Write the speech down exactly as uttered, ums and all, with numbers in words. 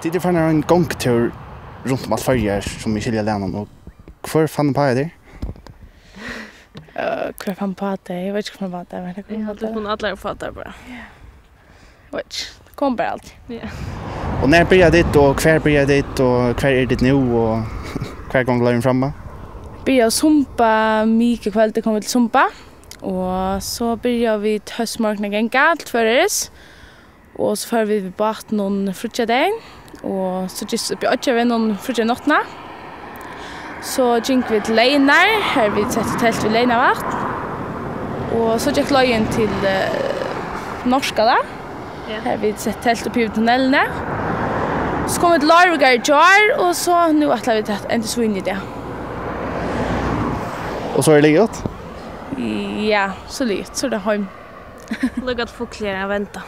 Tit eru farnir ein gongutúr runt um alt Føroyar, sum eg skilji av lagnum, og hvør fann uppá hetta? Øh, hvør fann uppá tað? Eg veit ikki, hvør fann uppá tað, men tað kom Eg haldi, bara. Vit kunnu allar uppá tað bara. Eg veit ikki, tað kom bara altíð. Ja. Og nær byrjaðu tit, og hvar byrjaðu tit, og hvar eru tit nú, og hvar gongur leiðin framá? Byrjaðu Sumba, mikukvøldið komu vit til Sumba, og so byrjaðu vit hósmorgun at ganga til tvøroyrar. Og so fóru vit við bátinum fríggjadagin, og so gist upp í Oyggjarvegnum fríggjadag náttina. So gingu vit til Leynar, har vit settu telt við Leynavatn. Og so gekk leiðin til, eh, Norðskála, Ja. har vit settu telt uppi í tunnelini. So komu vit til Leirvíkar í gjár, og so nú ætla vit at enda í Svínoy í dag. Og so er liðugt? Ja, so liðugt. So er tað heim. Líka til Fugloyar at venda.